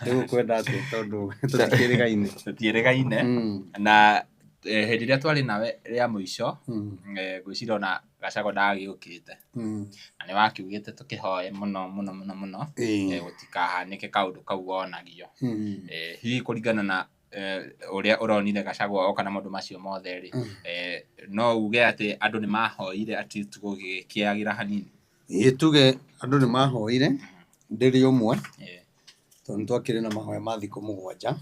Tũgũkwenda atĩa tondũ tũtikĩrĩgaine. Tũtiĩrĩgaine. Na hĩndĩ ĩrĩa twarĩ nawe rĩa mũico, ngwĩciria ona Gachagua ndagĩũkĩte. Na nĩ wakiugĩte tũkĩhoe mũno mũno mũno mũno gũtikahanĩke kaũndũ kau wonagio. Hihi kũringana na ũrĩa ũronire Gachagua oka na maũndũ macio mothe rĩ, no uge atĩ andũ nĩ mahoire at least gũgĩkĩagĩra hanini? Ĩĩ tuge andũ nĩ mahoire ndĩrĩ ũmwe, tondũ nĩ twakĩrĩ na mahoya ma thikũ 7,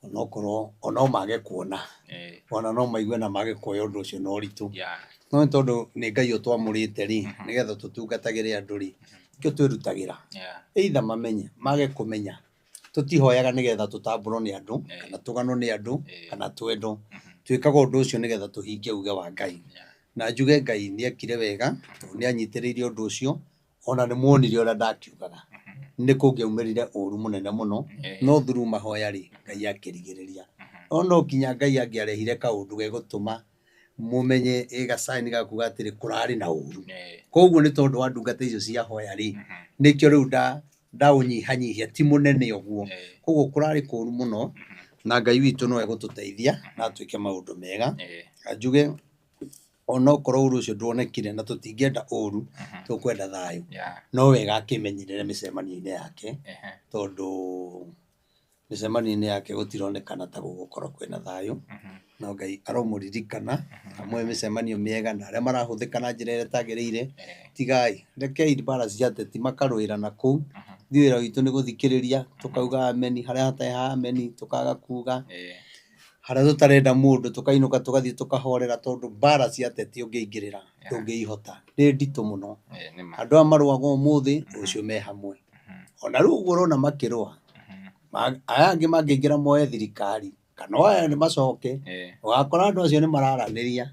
onokorwo no mage kuona, ona no maigue na mage kuoya ũndũ ũcio na ũritũ. No nĩ tondũ nĩ Ngai ũtwamũrĩte rĩ, nĩgetha tũtungatagĩre andũ rĩ, nĩkĩo twĩrutagĩra. Either mamenye, mage kũmenya, tũtihoyaga nĩgetha tũtambũrwo nĩ andũ, kana tũganwo nĩ andũ, kana twendwo. Twĩkaga ũndũ ũcio nĩgetha tũhingie uge wa Ngai. Na njuge Ngai nĩ ekire wega, tondũ nĩ anyitĩrĩire ũndũ ũcio, ona nĩ muonire ũrĩa ndakiugaga. Nĩ kũngĩaumĩrire ũru mũnene mũno, no through mahoya rĩ, Ngai akĩrigĩrĩria. No no nginya Ngai angĩarehire kaũndũ gegũtũma mũmenye ĩ gacaini ga kuga atĩrĩ kũrarĩ na ũru. Koguo nĩ tondũ wa ndungata icio ciahoya rĩ, nĩkĩo rĩu ndaũnyihanyihia, ti mũnene ũguo. Koguo kũrarĩ kũru mũno, na Ngai witũ no egũtũteithia na atwĩke maũndũ mega. Na njuge onokorwo ũru ũcio nduonekire na tũtingĩenda ũru, tũkwenda thayũ. No wega akĩmenyerere mĩcemanio-inĩ yake, tondũ mĩcemanio-inĩ yake gũtironekana ta gũgũkorwo kwĩna thayũ. No Ngai aromũririkana, amũhe mĩcemanio mĩega na arĩa marahũthĩka na njĩra ĩrĩa ĩtagĩrĩire, tigai, rekei mbara cia ateti makarũĩra na kũu. Ithuĩ wĩra witũ nĩ gũthikĩrĩria, tũkauga ameni, harĩa hatarĩ ha ameni tũkaga kuga. Harĩa tũtarenda mũndũ tũkainũka tũgathiĩ tũkahorera tondũ mbara cia ateti ũngĩingĩrĩra ndũngĩihota, nĩ nditũ mũno. Andũ aya marũaga ũmũthĩ, rũciũ me hamwe. Ona rĩu ũguo ũrona makĩrũa, aya angĩ mangĩingĩra moe thirikari, kana o aya nĩ macoke, ũgakora andũ acio nĩ mararanĩria,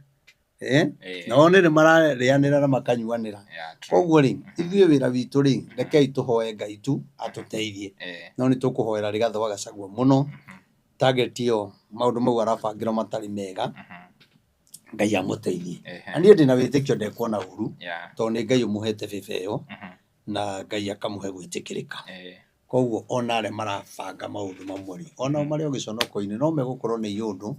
nao nĩ mararĩanĩra na makanyuanĩra. Koguo rĩ, ithuĩ wĩra witũ rĩ, rekei tũhoe Ngai tu atũteithie. No nĩ tũkũhoera Rigathĩ wa Gachagua mũno, target ĩyo maũndũ mau arabangĩrwo matarĩ mega, Ngai amũteithie. Na niĩ ndĩna wĩtĩkio ndekuona ũru, tondũ nĩ Ngai ũmũhete favor ĩyo, na Ngai akamũhe gwĩtĩkĩrĩka. Koguo ona arĩa marabanga maũndũ mamwe rĩ, onao marĩ o gĩconoko-inĩ no megũkorwo nĩ iũndũ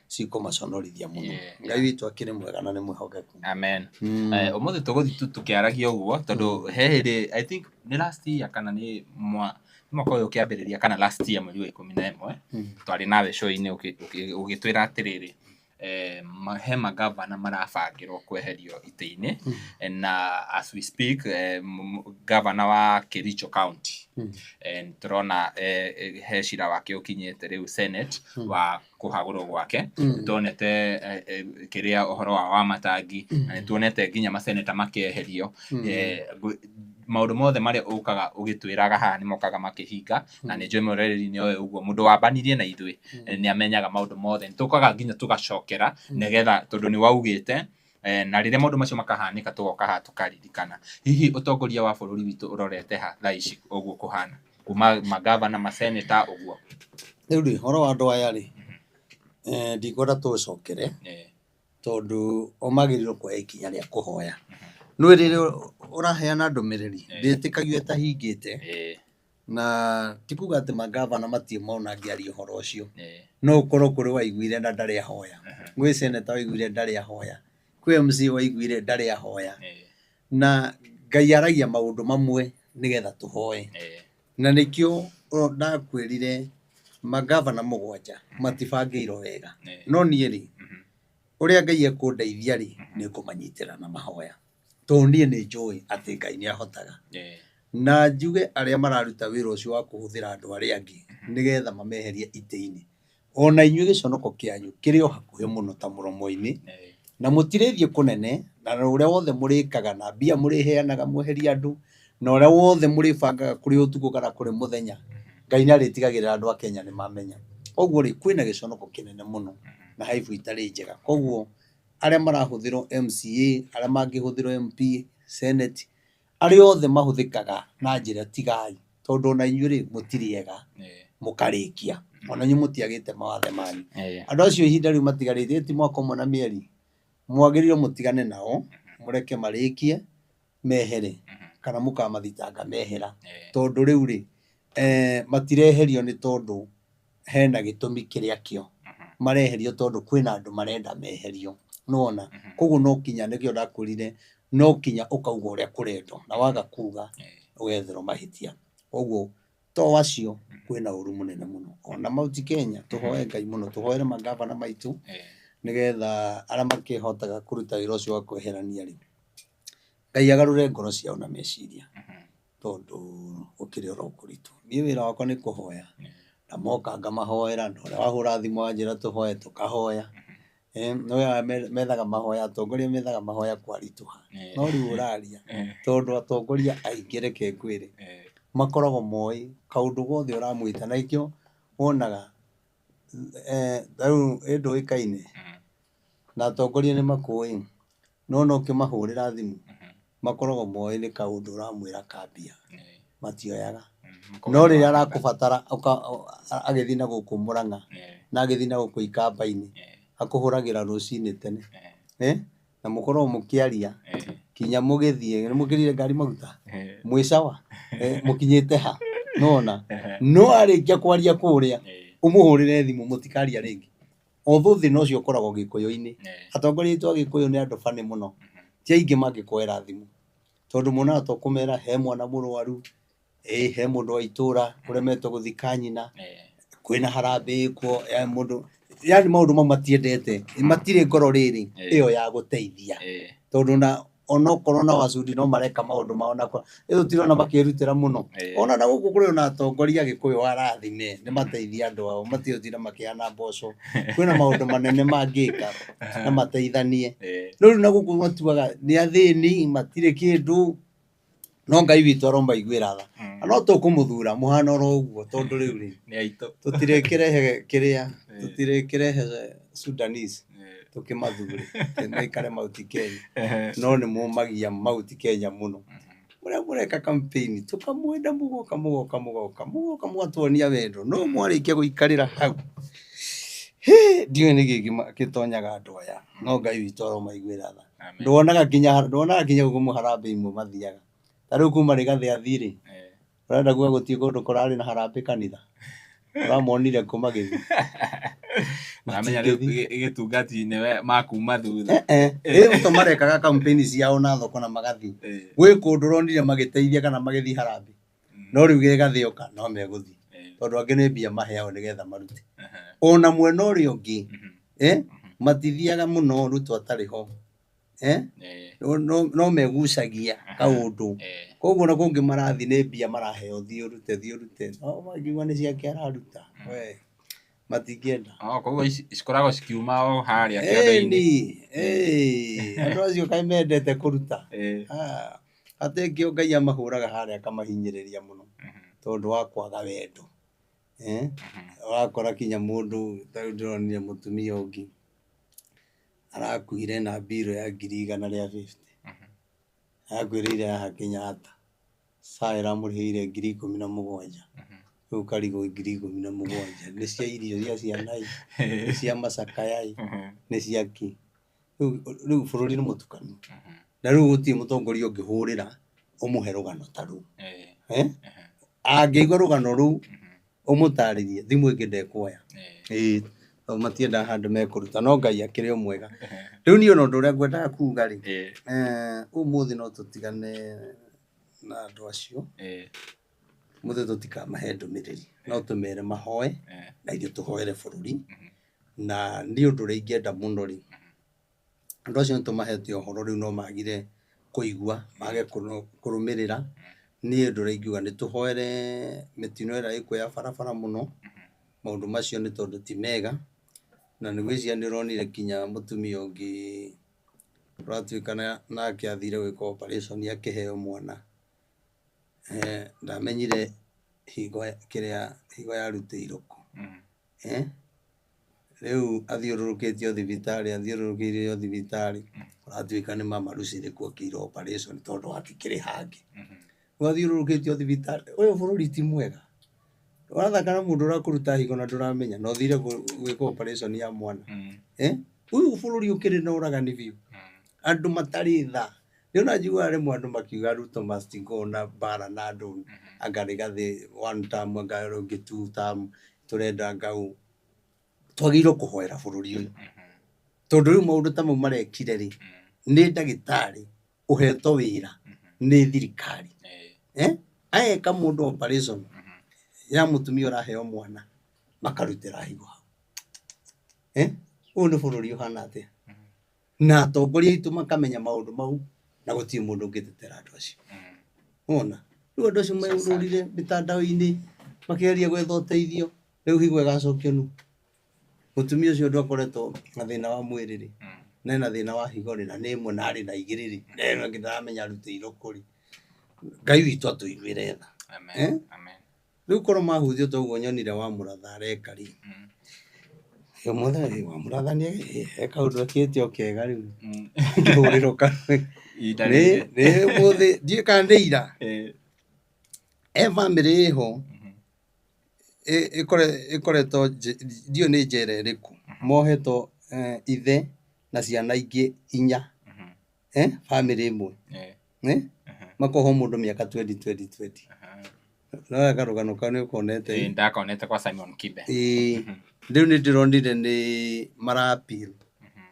cikũmaconorithia mũno. Ngai witũ akĩrĩ mwega na nĩ mwĩhokeku. Amen. Ũmũthĩ tũgũthiĩ tu tũkĩaragia ũguo tondũ he hĩndĩ, I think nĩ last year kana nĩ mwaka ũyũ ũkĩambĩrĩria kana last year mweri wa 11, twarĩ nawe show-inĩ ũgĩtwĩra atĩrĩrĩ, he magavana marabangĩrwo kweherio itĩ-inĩ, na as we speak, gavana wa Kericho County tũrona he cira wake ũkinyĩte rĩu Senate wa kũhagũrwo gwake. Nĩtuonete kĩrĩa ũhoro wa Wamatangi, na nĩtuonete nginya maseneta makĩeherio. Maũndũ mothe marĩa ũkaga ũgĩtwĩraga haha nĩ mokaga makĩhinga, na nĩ njũĩ mwĩroreri nĩ oĩ ũguo, mũndũ wambanirie na ithuĩ nĩ amenyaga maũndũ mothe. Nĩ tũkaga nginya tũgacokera nĩgetha, tondũ nĩ waugĩte, na rĩrĩa maũndũ macio makahanĩka tũgoka haha tũkaririkana. Hihi ũtongoria wa bũrũri witũ ũrorete ha thaa ici ũguo kũhana, kuma magavana, maseneta ũguo? Rĩu rĩ, ũhoro wa andũ aya rĩ, ndikwenda tũcokere, tondũ o magĩrĩirwo kuoya ikinya rĩa kũhoya. Nĩ rĩrĩa ũraheana ndũmĩrĩri, ndĩtĩkagio ĩtahingĩte, na ti kuga atĩ magavana matirĩ mona ngĩaria ũhoro ũcio. No ũkorwo kũrĩ waiguire na ndarĩ ahoya, gwĩ seneta waiguire ndarĩ ahoya, kwĩ MCA waiguire ndarĩ ahoya. Na Ngai aragia maũndũ mamwe nĩgetha tũhoe. Na nĩkĩo ndakwĩrire magavana 7 matibangĩirwo wega. No niĩ rĩ, ũrĩa Ngai ekũndeithia rĩ, nĩ ngũmanyitĩrĩra na mahoya. Tondũ niĩ nĩ njũĩ atĩ Ngai nĩ ahotaga. Na njuge arĩa mararuta wĩra ũcio wa kũhũthĩra andũ arĩa angĩ nĩgetha mameherie itĩ-inĩ, ona inyuĩ gĩconoko kĩanyu kĩrĩ o hakuhĩ mũno ta mũromo-inĩ, na mũtirĩthiĩ kũnene, na ũrĩa wothe mũrĩkaga na mbia mũrĩheanaga mweherie andũ, na ũrĩa wothe mũrĩbangaga kũrĩ ũtukũ kana kũrĩ mũthenya, Ngai nĩ arĩtigagĩrĩra andũ a Kenya nĩ mamenya. Koguo rĩ, kwĩna gĩconoko kĩnene mũno na haibu itarĩ njega. Koguo arĩa marahũthĩrwo MCA, arĩa mangĩhũthĩrwo MP, Senate, arĩa othe mahũthĩkaga na njĩra tigai, tondũ ona inyuĩ rĩ, mũtirĩ ega, mũkarĩkia. Ona inyuĩ mũtiagĩte mawathe manyu. Andũ acio ihinda rĩu matigarĩtie ti mwaka ũmwe na mĩeri, mwagĩrĩirwo mũtigane nao, mũreke marĩkie, mehere, kana mũkamathitanga mehera. Tondũ rĩu rĩ, Matireherio nĩ tondũ hena gĩtũmi kĩrĩa kĩo, mareherio tondũ kwĩna andũ marenda meherio, nĩwona? Koguo no kinya, nĩkĩo ndakwĩrire, no kinya ũkauga ũrĩa kũrendwo, na waga kuga ũgetherwo mahĩtia. Koguo to acio kwĩna ũru mũnene mũno. Ona Mount Kenya tũhoe Ngai mũno, tũhoere mangavana maitũ nĩgetha arĩa makĩhotaga kũruta wĩra ũcio wa kweherania rĩ, Ngai agarũre ngoro ciao na meciria, tondũ gũkĩrĩ oro kũritũ. Niĩ wĩra wakwa nĩ kũhoya, na moka ngamahoera, na ũrĩa wahũra thimũ wanjĩra tũhoe tũkahoya. No aya methaga mahoya, atongoria methaga mahoya kwaritũha. No rĩu ũraria, tondũ atongoria aingĩ reke ngwĩre, makoragwo moĩ kaũndũ gothe ũramwĩta, na nĩkĩo wonaga rĩu ĩ ndũĩkaine na atongoria nĩ makũĩ, no no ũkĩmahũrĩra thimũ makoragwo moĩ nĩ kaũndũ ũramwĩra kambia, matioyaga. No rĩrĩa arakũbatara agĩthiĩ na gũkũ Mũrang'a na agĩthiĩ na gũkũ Ikamba-inĩ, akũhũragĩra rũcinĩ tene, na mũkoragwo mũkĩaria kinya mũgĩthiĩ, nĩ mũkĩrire ngari maguta, mwĩ sawa, mũkinyĩte ha, nĩwona? No arĩkia kwaria kũrĩa, ũmũhũrĩre thimũ mũtikaria rĩngĩ. Although thĩna ũcio ũkoragwo Gĩkũyũ-inĩ, atongoria aitũ a Gĩkũyũ nĩ andũ funny mũno, ti aingĩ mangĩkuoera thimũ, tondũ monaga ta ũkũmera he mwana mũrwaru, ĩ he mũndũ wa itũra ũremetwo gũthika nyina, kwĩna harambee ĩkwo ya mũndũ, yani maũndũ mau matiendete, matirĩ ngoro rĩrĩ ĩyo ya gũteithia, tondũ na onokorwo na Wacundi no mareka maũndũ mao na ĩyo tũtirona makĩrutĩra mũno. Ona na gũkũ kũrĩ ona atongoria Gĩkũyũ arathime nĩ mateithia andũ ao, matigũtinda makĩheana mboco, kwĩna maũndũ manene mangĩka na mateithanie. No rĩu na gũkũ matuaga nĩ athĩni, matirĩ kĩndũ, no Ngai witũ aromaiguĩra tha. Na no tũkũmũthura mũhana oro ũguo, tondũ rĩu rĩ, tũtirĩkĩrehe kĩrĩa, tũtirĩkĩrehe Sudanese tũkĩmathure maikare Mount Kenya, no nĩ mũmagia Mount Kenya mũno. Ũrĩa mũreka campaign tũkamwenda, mũgoka mũgoka mũgoka mũgoka mũgatuonia wendo, no mwarĩkia gũikarĩra hau, ndiũĩ nĩkĩ gĩtonyaga andũ aya, no Ngai witũ aromaiguĩra tha. Nduonaga nginya, nduonaga nginya gũkũ harambee imwe mathiaga. Ta rĩu kuma Rigathĩ athiĩ rĩ, ũrenda kuga gũtirĩ kũndũ kũrarĩ na harambee kanitha? Ũramonire kũ magĩthiĩ? Ũramenya rĩu gĩtungati nĩwe makuma thutha. Ĩ to marekaga campaign ciao na thoko na magathiĩ. Gwĩ kũndũ ũronire magĩteithia kana magĩthiĩ harambee? No rĩu Gĩgathĩ oka no megũthiĩ, tondũ angĩ nĩ mbia maheagwo nĩgetha marute. Ona mwena ũrĩa ũngĩ, matithiaga mũno Ruto atarĩ ho. No megucagia kaũndũ. Koguo na kũngĩ marathiĩ nĩ mbia maraheo, thiĩ ũrute, thiĩ ũrute. No mangiuga nĩ ciake araruta, we matingĩenda. Koguo cikoragwo cikiuma o harĩa kĩondo-inĩ. Ĩni, andũ acio kaĩ mendete kũruta. Atĩ kĩo Ngai amahũraga harĩa akamahinyĩrĩria mũno, tondũ wa kwaga wendo. Ũrakora kinya mũndũ, ta rĩu ndĩronire mũtumia ũngĩ arakuire na mbirũ ya 150,000. Arakuĩrĩire haha Kenyatta, SHA ĩramũrĩhĩire 17,000. Rĩu ũkarigwo 17,000 nĩ cia irio cia ciana ĩ, nĩ cia macakaya ĩ, nĩ cia kĩ? Rĩu bũrũri nĩ mũtukanu. Na rĩu gũtirĩ mũtongoria ũngĩhũrĩra ũmũhe rũgano ta rũu. Angĩigua rũgano rũu ũmũtarĩrie, thimũ ĩngĩ ndekuoya. Ĩĩ, tondũ matiendaga handũ mekũruta, no Ngai akĩrĩ o mwega. Rĩu niĩ ona ũndũ ũrĩa ngwendaga kuga rĩ, ũmũthĩ no tũtigane na andũ acio, ũmũthĩ tũtikamahe ndũmĩrĩri, no tũmere mahoe na ithuĩ tũhoere bũrũri. Na niĩ ũndũ ũrĩa ingĩenda mũno rĩ, andũ acio nĩ tũmahete ũhoro rĩu no magire kũigua, mage kũrũmĩrĩra. Niĩ ũndũ ũrĩa ingiuga nĩ tũhoere mĩtino ĩrĩa ĩkuo ya barabara mũno, maũndũ macio nĩ tondũ ti mega. Na nĩ ngwĩciria nĩ ũronire kinya mũtumia ũngĩ ũratuĩka nake athire gwĩka operation akĩheo mwana. Ndamenyire higo kĩrĩa higo yarutĩirwo kũ. Rĩu athiũrũrũkĩtio thibitarĩ, athiũrũrũkĩirio thibitarĩ, kũratuĩka nĩ mama Lucy nĩkuo ekĩirwo operation tondũ hatikĩrĩ hangĩ. Rĩu athiũrũrũkĩtio thibitarĩ, ũyũ bũrũri ti mwega. Ũrathaka na mũndũ ũrakũruta higo na ndũramenya na ũthire gwĩka operation ya mwana. Ũyũ bũrũri ũkĩrĩ na ũragani biũ. Andũ matarĩ tha. Rĩu na njiguaga rĩmwe andũ makiuga Ruto must go na mbara na andũ, anga Rigathĩ one term, anga rũngĩ two term, tũrenda ngau. Twagĩrĩirwo kũhoera bũrũri ũyũ, tondũ rĩu maũndũ ta mau marekire rĩ, nĩ ndagĩtarĩ ũhetwo wĩra nĩ thirikari. Eka mũndũ operation ya mũtumia ũraheo mwana, makarutĩra higo hau. Ũyũ nĩ bũrũri ũhana atĩa? Na atongoria aitũ makamenya maũndũ mau, na gũtirĩ mũndũ ũngĩtetera andũ acio. Wona? Rĩu andũ acio meũrũrire mĩtandao-inĩ makĩgeria gwetha ũteithio, rĩu higo ĩgacokio nũ? Mũtumia ũcio ũndũ akoretwo na thĩna wa mwĩrĩ rĩ, na ena thĩna wa higo rĩ, na nĩ ĩmwe na arĩ na igĩrĩ rĩ, na ĩno ĩngĩ ndaramenya arutĩirwo kũ rĩ. Ngai witũ atũiguĩre tha. Amen. Amen. Rĩu korwo mahunjio ta ũguo nyonire wa mũratha areka rĩ, ũmũthĩ wa mũratha nĩ he kaũndũ ekĩte o kega rĩu. Ngĩhũrĩrwo kanua. Ihinda Nĩ rĩrĩ. nĩ ũmũthĩ ndiũĩ kana nĩ ira. He bamĩrĩ ĩho ĩkoretwo ndiũĩ nĩ njera ĩrĩkũ, mohetwo ithe na ciana ingĩ inya, bamĩrĩ ĩmwe, makohwo mũndũ mĩaka 20 20 20. No karũgano kau nĩ ũkonete? Ndakonete kwa Simon Kibe. Ĩĩ, rĩu nĩ ndĩronire nĩ mara appeal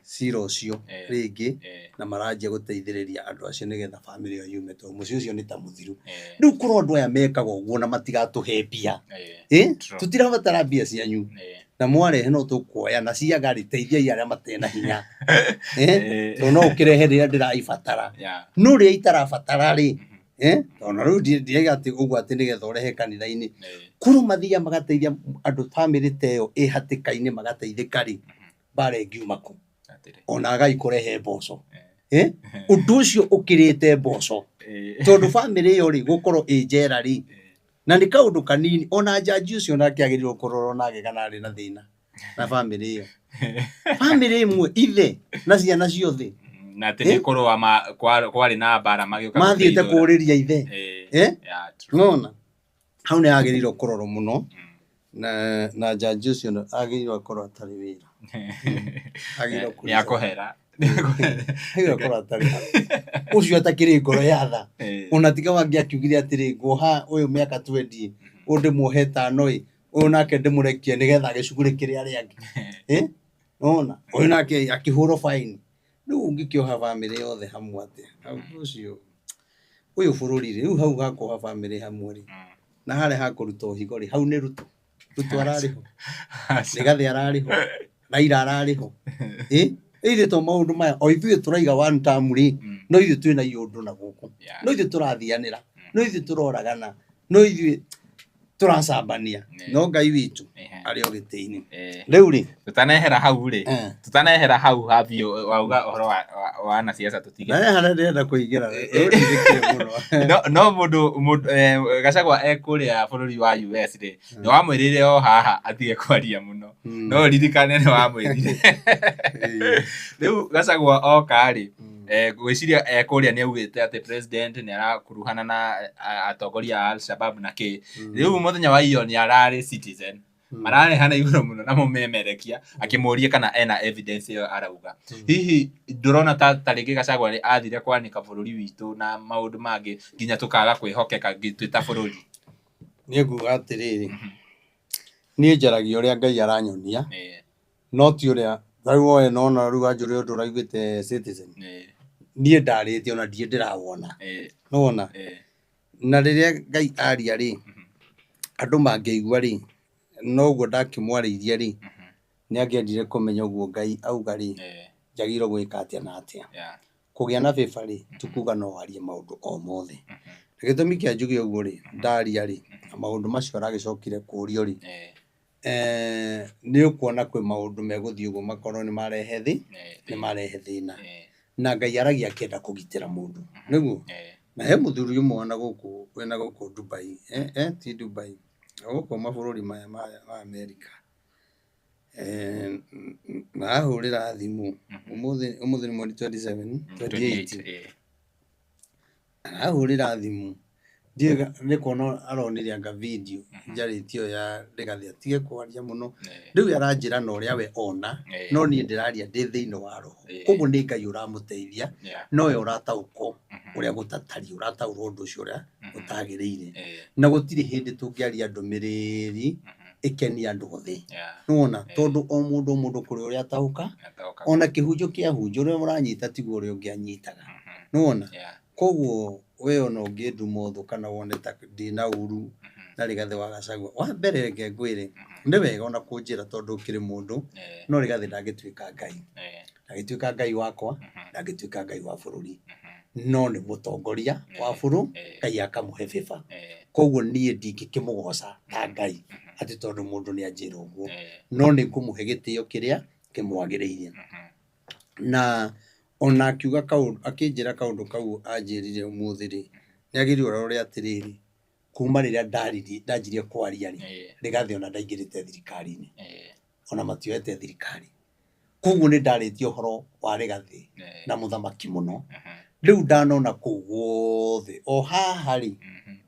cira ũcio rĩngĩ, na maranjia gũteithĩrĩria andũ acio nĩgetha bamĩrĩ ĩyo yume, tondũ mũciĩ ũcio nĩ ta mũthiru. Rĩu korwo andũ aya mekaga ũguo na matigatũhe mbia, tũtirabatara mbia cianyu, na mwarehe no tũkuoya, na ciaga rĩ, teithiai arĩa matena hinya, tondũ no ũkĩrehe rĩrĩa ndĩraibatara, no rĩrĩa itarabatara rĩ, tondũ rĩu ndirauga atĩ ũguo atĩ nĩgetha ũrehe kanitha-inĩ. Korwo mathiaga magateithia andũ bamĩrĩ ta ĩyo ĩ hatĩka-inĩ magateithĩka rĩ, mbara ĩngiuma kũ? Ona agai kũrehe mboco. Ũndũ ũcio ũkĩrĩte mboco, tondũ bamĩrĩ ĩyo rĩ, gũkorwo ĩ njera rĩ, na nĩ kaũndũ kanini, ona njanji ũcio nake agĩrĩirwo kũrora onake kana arĩ na thĩna na bamĩrĩ ĩyo. Bamĩrĩ ĩmwe ithe na ciana ciothe. Na atĩ nĩ kũrũa kwarĩ na mbara magĩũka mathiĩte kũũrĩria ithe. Nona hau nĩ agĩrĩirwo kũrorwo mũno, na njanji ũcio agĩrĩirwo akorwo atarĩ wĩra. Nĩ akũhera. Agĩrĩirwo akorwo atarĩ ũcio atakĩrĩ ngoro ya tha. Ona tiga wangĩ akiugire atĩrĩ, nguoha ũyũ mĩaka 20, ũyũ ndĩmuohe 5 ĩ, ũyũ nake ndĩmũrekie nĩgetha agĩcugurĩkĩre arĩa angĩ. Nona ũyũ nake akĩhũrwo fine. Rĩu ũngĩkĩoha bamĩrĩ yothe hamwe atĩa? Ũndũ ũcio ũyũ bũrũri rĩ, rĩu hau hakuoha bamĩrĩ hamwe rĩ, na harĩa hakũruta ũhigo rĩ, hau nĩ Ruto. Ruto ararĩ ho, Rigathĩ ararĩ ho, Raila ararĩ ho. Ĩrĩ to maũndũ maya o ithuĩ tũraiga one term rĩ, no ithuĩ twĩna iũndũ na gũkũ, no ithuĩ tũrathianĩra, no ithuĩ tũroragana, no ithuĩ tũracambania, no Ngai witũ arĩ o gĩtĩ-inĩ. Rĩu rĩ, Tũtanehera hau rĩ, tũtanehera hau habiũ wauga ũhoro wa anasiasa tũtige. Na harĩa ndĩrenda kũingĩra rũrindĩkire mũno. No mũndũ Gachagua e kũrĩa bũrũri wa US rĩ, nĩ wamwĩrire o haha atige kwaria mũno. No ririkane nĩ wamwĩrire. Rĩu Gachagua oka rĩ, ngwĩciria kũrĩa nĩ augĩte atĩ president nĩ arakuruhana na atongoria a Al-Shabaab na kĩ. Rĩu mũthenya wa iyo nĩ ararĩ Citizen. Mararehana igũrũ mũno na mũmemerekia akĩmũria kana ena evidence ĩyo arauga. Hihi ndũrona ta tarĩngĩ Gachagua nĩ athire kwanĩka bũrũri witũ na maũndũ mangĩ nginya tũkaga kwĩhokeka twĩ ta bũrũri? Niĩ nguga atĩrĩrĩ, niĩ njaragia ũrĩa Ngai aranyonia, no ti ũrĩa rĩu woe nona rĩu wanjũria ũndũ ũraiguĩte Citizen. Niĩ ndarĩtie ona ndirĩ ndĩrawona. Nĩwona? Na rĩrĩa Ngai aria rĩ, andũ mangĩigua rĩ, noguo ndakĩmwarĩirie rĩ, nĩ angĩendire kũmenya ũguo Ngai auga rĩ, njagĩrĩirwo gwĩka atĩa na atĩa. Kũgĩa na favor rĩ, ti kuga no warie maũndũ o mothe. Na gĩtũmi kĩa njuge ũguo rĩ, ndaria rĩ, na maũndũ macio aragĩcokire kũũrio rĩ, nĩ ũkuona kwĩ maũndũ megũthiĩ ũguo makorwo nĩ marehe thĩ, nĩ marehe thĩna. Na Ngai aragia akĩenda kũgitĩra mũndũ. Nĩguo? Na he mũthuri ũmwe ona gũkũ wĩna gũkũ Dubai, ti Dubai, gũkũ mabũrũri maya ma Amerika. Na ahũrĩra thimũ ũmũthĩ, ũmũthĩ nĩ mweri 27, 28. Arahũrĩra thimũ, ndiũĩ nĩ kuona aronire anga video njarĩtie ĩyo ya Rigathĩ atige kwaria mũno. Rĩu aranjĩra na ũrĩa we ona, no niĩ ndĩraria ndĩ thĩinĩ wa roho. Koguo nĩ Ngai ũramũteithia, nowe ũrataũkwo. Ũrĩa gũtatariĩ, ũrataũra ũndũ ũcio ũrĩa ũtagĩrĩire. Na gũtirĩ hĩndĩ tũngĩaria ndũmĩrĩri ĩkenie andũ othe. Nĩwona? Tondũ o mũndũ o mũndũ kũrĩ ũrĩa ataũka, ona kĩhunjio kĩahunjio, ũrĩa ũranyita tiguo ũrĩa ũngĩ anyitaga. Nĩwona? Koguo we ona ũngĩnduma ũthũ kana wone ta ndĩna ũru na Rigathĩ wa Gachagua, wa mbere reke ngwĩre, nĩ wega ona kũnjĩra tondũ ũkĩrĩ mũndũ, no Rigathĩ ndangĩtuĩka Ngai. Ndangĩtuĩka Ngai wakwa, ndangĩtuĩka Ngai wa bũrũri. No nĩ mũtongoria wa bũrũri, Ngai akamũhe favor. Koguo niĩ ndingĩkĩmũgoca ta Ngai atĩ tondũ mũndũ nĩ anjĩra ũguo. No nĩ ngũmũhe gĩtĩo kĩrĩa kĩmwagĩrĩire. Na ona akiuga kaũndũ, akĩnjĩra kaũndũ kau anjĩrire ũmũthĩ rĩ, nĩ agĩrĩirwo arore atĩrĩrĩ, kuma rĩrĩa ndaririe, ndanjirie kwaria rĩ, Rigathĩ ona ndaingĩrĩte thirikari-inĩ, ona matioete thirikari. Koguo nĩ ndarĩtie ũhoro wa Rigathĩ na mũthamaki mũno. Rĩu ndanona kũu guothe, o haha rĩ,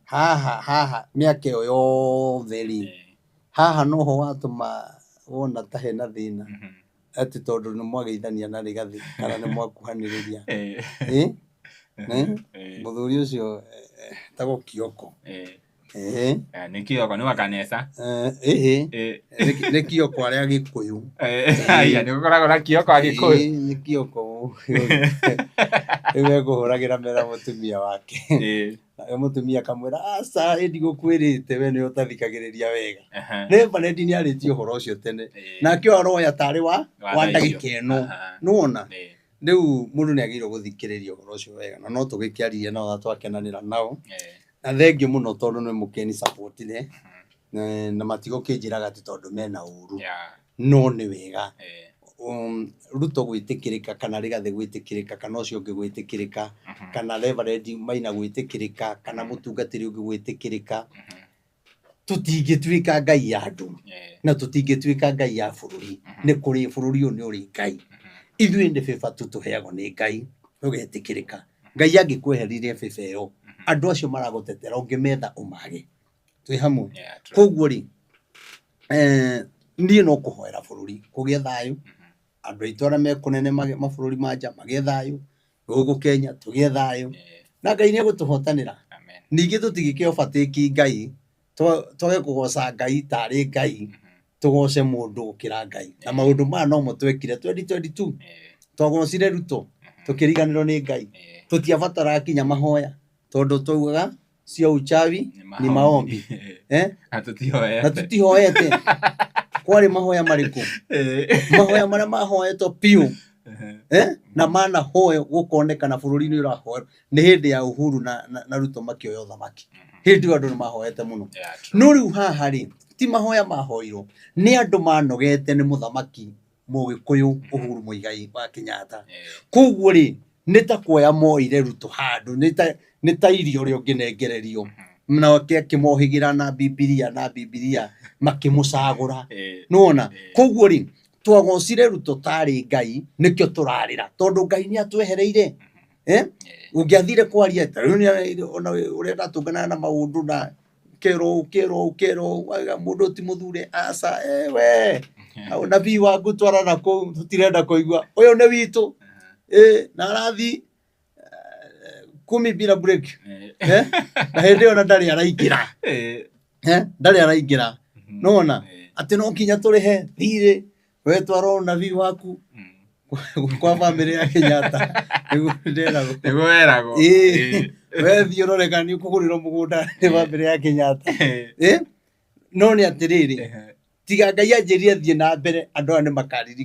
haha haha mĩaka ĩyo yothe rĩ, haha noho watũma wona ta hena thĩna, atĩ tondũ nĩ mwageithania na Rigathĩ kana nĩ mwakuhanĩrĩria. Ĩ? Mũthuri ũcio etagwo Kioko. Nĩ Kioko, nĩ wa kanitha. Ĩhĩ. Nĩ Kioko arĩa Gĩkũyũ. Aya, nĩ gũkoragwo na Kioko a Gĩkũyũ. Nĩ Kioko rĩu ekũhũragĩra mera mũtumia wake. Nake mũtumia akamwĩra, aca ĩ ndigũkwĩrĩte we nĩwe ũtathikagĩrĩria wega. Reverend nĩ arĩtie ũhoro ũcio tene. Nake ũyũ aroya tarĩ wa Wa thaa icio. ndagĩka ĩno. Nĩwona? Rĩu mũndũ nĩ agĩrĩirwo gũthikĩrĩria ũhoro ũcio wega. Na no tũgĩkĩaririe nao na twakenanĩra nao. Na thengiũ mũno tondũ nĩ mũkĩni support-ire. Na matigũkĩnjĩraga atĩ tondũ mena ũru. No nĩ wega. Ruto gwĩtĩkĩrĩka kana Rigathĩ gwĩtĩkĩrĩka kana ũcio ũngĩ gwĩtĩkĩrĩka kana Reverend Maina gwĩtĩkĩrĩka kana mũtungatĩri ũngĩ gwĩtĩkĩrĩka, tũtingĩtuĩka Ngai ya andũ na tũtingĩtuĩka Ngai ya bũrũri. Nĩ kũrĩ bũrũri ũyũ nĩ ũrĩ Ngai. Ithuĩ nĩ favor tu tũheagwo nĩ Ngai tũgetĩkĩrĩka. Ngai angĩkweheririe favor ĩyo, andũ acio maragũtetera ũngĩmetha ũmage. Twĩ hamwe? Koguo rĩ, niĩ no kũhoera bũrũri kũgĩe thayũ, andũ aitũ arĩa me kũnene mabũrũri ma nja magĩe thayũ, gũkũ Kenya tũgĩe thayũ, na Ngai nĩ egũtũhotanĩra. Ningĩ tũtingĩkĩ overtake Ngai, twage kũgoca Ngai tarĩ Ngai, tũgoce mũndũ gũkĩra Ngai. Na maũndũ maya nomo twekire 2022. Twagocire Ruto, tũkĩriganĩrwo nĩ Ngai. Tũtiabataraga kinya mahoya, tondũ twaugaga sio uchawi ni maombi. Na tũtihoete. Na tũtihoete. Kwarĩ mahoya marĩkũ? Mahoya marĩa mahoetwo biũ. Na manahoywo gũkonekana bũrũri-inĩ ũrahoerwo nĩ hĩndĩ ya Uhuru na Ruto makĩoya ũthamaki. Hĩndĩ ĩyo andũ nĩ mahoete mũno. No rĩu haha rĩ, ti mahoya mahoirwo, nĩ andũ manogete nĩ mũthamaki Mũgĩkũyũ Uhuru Muigai wa Kenyatta. Koguo rĩ, nĩ ta kuoya moire Ruto handũ, nĩ ta irio ũrĩa ũngĩnengererio. Nake akĩmohĩgĩra na Bibilia na Bibilia makĩmũcagũra. Nĩwona? Koguo rĩ, twagocire Ruto tarĩ Ngai, nĩkĩo tũrarĩra. Tondũ Ngai nĩ atwehereire. Ũngĩathire kwaria, ta rĩu nĩ ona ũrĩa ndatũnganaga na maũndũ na kerwo ũũ, kerwo ũũ, kerwo ũũ, wauga mũndũ ti mũthure, aca, we, nabii waku twara na kũu, tũtirenda kũigua, ũyũ nĩ witũ, na arathi kumi bila break. Na hĩndĩ ĩyo na ndarĩ araingĩra. Ndarĩ araingĩra. Nĩwona? Atĩ no nginya tũrĩhe thirĩ, we twara ũnabii waku kwa bamĩrĩ ya Kenyatta. Nĩguo nderagwo. Nĩguo weragwo. Ĩĩ. We thiĩ ũrore kana nĩ ũkũgũrĩrwo mũgũnda nĩ bamĩrĩ ya Kenyatta. No nĩ atĩrĩrĩ, tiga Ngai anjĩrire thiĩ na mbere, andũ aya nĩ makaririkana.